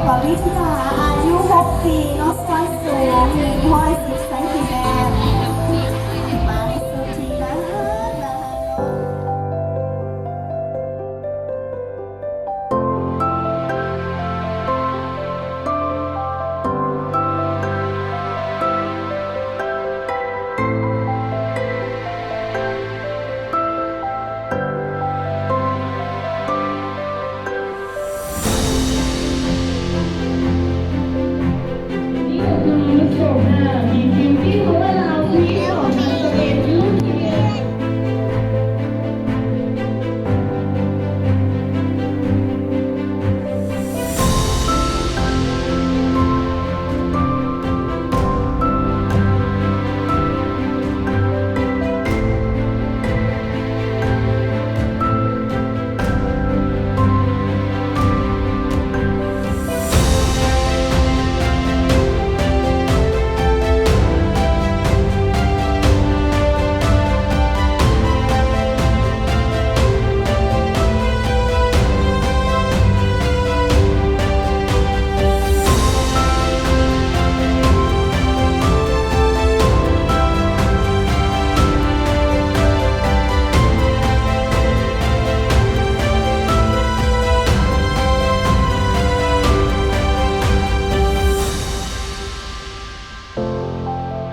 ປະວິດຍາ ອາຍຸຫົກປີເນາະ ສ່ວນສູງໜຶ່ງຮ້ອຍສິບເຊັນຕີແມັດ ເປັນໝາທີ່ສຸດທີ່ໜ້າຮັກໜ້າຮັກເນາະ.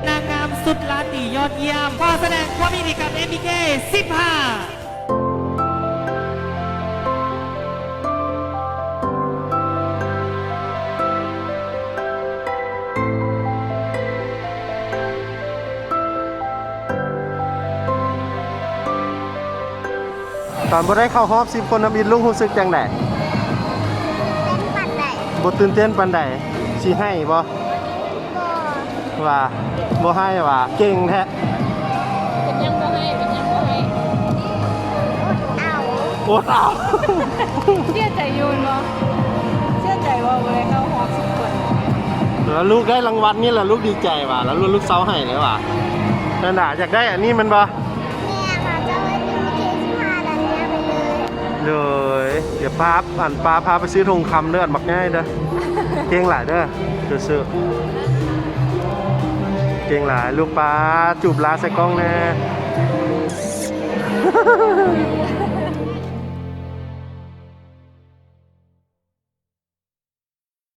ນາງງາມສຸດລາຕີຍອດຢ້ຽມ ຂໍສະແດງຄວາມຍິນດີກັບ ເອັມບີເຄ ສິບຫ້າ. ຕອນບໍ່ໄດ້ເຂົ້າຮອບສິບຄົນທຳອິດ ລູກຮູ້ສຶກຈັ່ງໃດ? ເຕັ້ນປານໃດ? ບໍ່ຕື່ນເຕັ້ນປານໃດ? ຊິໄຫ້ບໍ່? ບໍ່. ວ່າ ບໍ່ໃຫ້ຫວາ? ເກັ່ງແທ້. ເປັນຫຍັງບໍ່ໃຫ້? ເປັນຫຍັງບໍ່ໃຫ້? ອົດເອົາ. ອົດເອົາ. ເສຍໃຈຢູ່ແມ່ນບໍ່? ເສຍໃຈບໍ່ ບໍ່ໄດ້ເຂົ້າຮອບສິບຄົນ? ແລ້ວລູກໄດ້ລາງວັນນີ້ລະ ລູກດີໃຈຫວາ? ແລ້ວລູກເຊົາໄຫ້ເລີຍຫວາ? ນັ້ນນະ ຢາກໄດ້ອັນນີ້ແມ່ນບໍ່? ແມ່ນ ເຂົາເຈົ້າເອີ້ນເປັນເຄສິບຫ້າ ແລ້ວເນຍໄປເລີຍ. ໂດຍ ດຽວປ້າ ອັນ ປ້າພາໄປຊື້ທົງຄຳເດີ ບັກໃຫຍ່ເດີ. ເກັ່ງຫຼາຍເດີ ສູ້ໆ. ເກັ່ງຫຼາຍລູກປ້າ. ຈູບລາໃສ່ກ້ອງແນ່.